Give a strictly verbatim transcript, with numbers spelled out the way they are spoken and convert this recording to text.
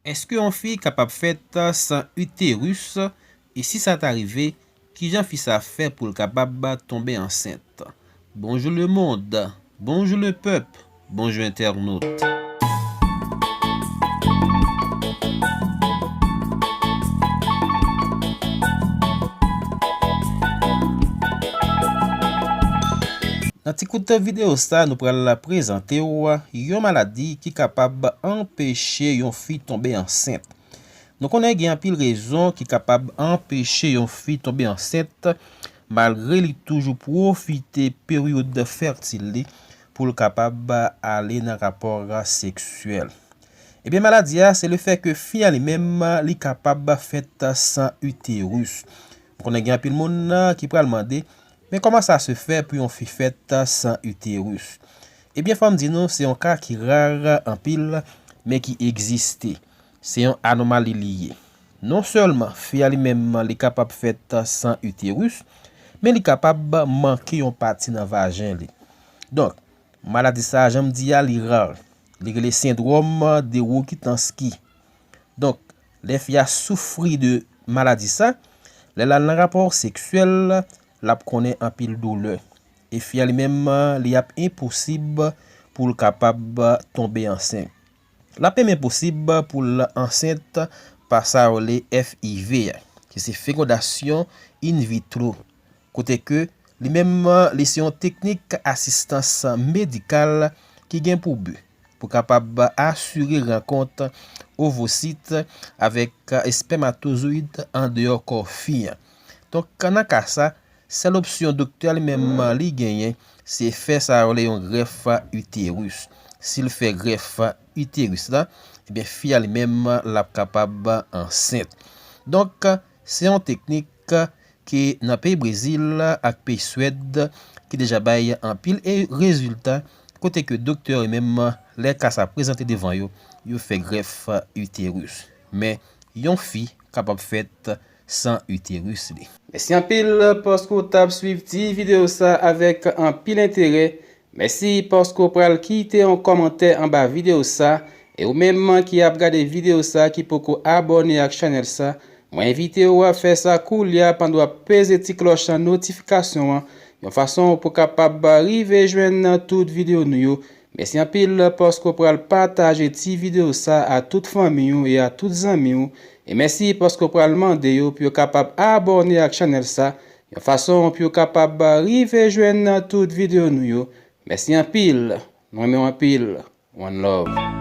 Èske yon fi kapab fèt san iteris? E si sa ta rive, kijan fi sa fè pou l kapab tonbe ansent? Bonjou lemonn, bonjou lepèp, bonjou entènot. Nan ti kout videyo sa, nou pral prezante w yon maladi ki kapab anpeche yon fi tonbe ansent. Nou konnen gen anpil rezon ki kapab anpeche yon fi tonbe ansent, malgre li toujou pwofite peryòd fètil li pou l kapab ale nan rapò seksyèl. Ebyen, maladi a, se lefèt ke fi a li menm, li kapab fèt san iteris. Nou konnen gen anpil moun ki pral mande, men kòman sa se fè pou yon fi fèt san iteris? Ebyen, fò m di nou, se yon ka ki ra anpil, men ki egziste. Se yon anomali li ye. Non sèlman fi a li menm li kapab fèt san iteris, men li kapab manke yon pati nan vajen li. Donk, maladi sa a, jan m di a, li ra. Li rele sendwòm de Rokitansky. Donk, lè fi a soufri de maladi sa, lè l al nan rapò seksyèl, l ap konnen anpil doulè. E fi a li menm, li ap enposib pou l kapab tonbe ansent. L ap menm enposib pou l ansent pa sa yo rele F I V a, ki se fekondasyon in vitro, kote ke li menm, li se yon teknik asistans medikal ki gen pou bi pou kapab asire rankont ovosit avèk espèmatozoyid andeyò kò fi an. Donk, nan ka sa, sèl opsyon doktè a li menm li genyen, se fè sa yo rele yon grèf iteris. Si l fè grèf iteris la, ebyen, fi a li menm l ap kapab ansent. Donk, se yon teknik ki nan peyi Brezil ak peyi Swèd ki deja bay anpil e rezilta, kote ke doktè yo menm, lè ka sa prezante devan yo, yo fè grèf iteris. Men, yon fi kapab fèt san iteris li. Mèsi anpil paske w t ap swiv ti videyo sa avèk anpil enterè. Mèsi paske w pral kite yon kòmantè anba videyo sa. E ou menm ki ap gade videyo sa ki poko abòne ak chanèl sa, mwen envite w a fè sa koulye a pandan w ap peze ti klòch notifikasyon an, yon fason pou w kapab rive jwenn tout videyo nou yo. Mèsi anpil paske w pral pataje ti videyo sa a tout fanmi w e a tout zanmi w. E mèsi paske w pral mande yo pou yo kapab abòne ak chanèl sa, yon fason pou yo kapab rive jwenn tout videyo nou yo. Mèsi anpil. Nou renmen w anpil. One love.